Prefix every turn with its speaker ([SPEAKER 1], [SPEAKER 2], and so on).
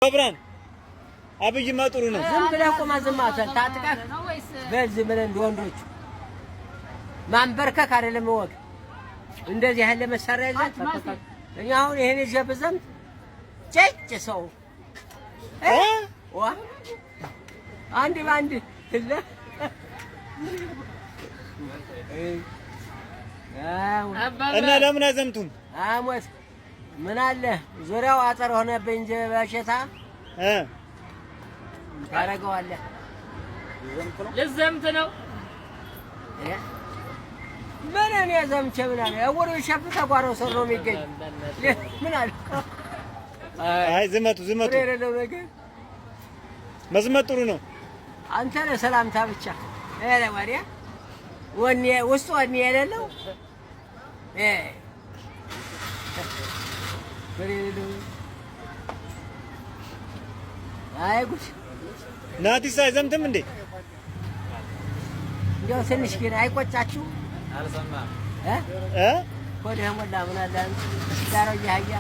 [SPEAKER 1] አብራን አብይማ ጥሩ ነው።
[SPEAKER 2] ዝም ብለህ ቁመህ ዝም አትበል። ታጥቀህ በል ዝም ብለህ እንደ ወንዶቹ ማንበርከክ አይደለም ወግ። እንደዚህ ያለ መሳሪያ ይዘህ እኛ አሁን ይሄን ይዤ ብዘምት ጭጭ ሰው ዋ አንድ በአንድ
[SPEAKER 1] እና ለምን አይዘምቱም?
[SPEAKER 2] አሞት ምን አለ ዙሪያው አጥር ሆነብኝ እንጂ በሽታ ታደርገዋለህ።
[SPEAKER 3] ልዘምት ነው።
[SPEAKER 2] ምን እኔ ዘምቼ ምን አለ እውሩ ይሸፍ ተጓሮ ስር ነው የሚገኝ። ምን አለ?
[SPEAKER 1] አይ ዝመቱ ዝመቱ፣
[SPEAKER 2] የሌለው ነገር
[SPEAKER 1] መዝመት ጥሩ ነው።
[SPEAKER 2] አንተ ለሰላምታ ብቻ ኧረ ወዲያ ወኔ ውስጥ ወኔ የሌለው አይ ጉድ።
[SPEAKER 1] ናቲስ አይዘምትም እንዴ?
[SPEAKER 2] እንዲያው ትንሽ ግን አይቆጫችሁ?
[SPEAKER 4] አልሰማህም
[SPEAKER 2] እ ሆድህ ሞላ። ምን አለ አንተ ዳረው አህያ።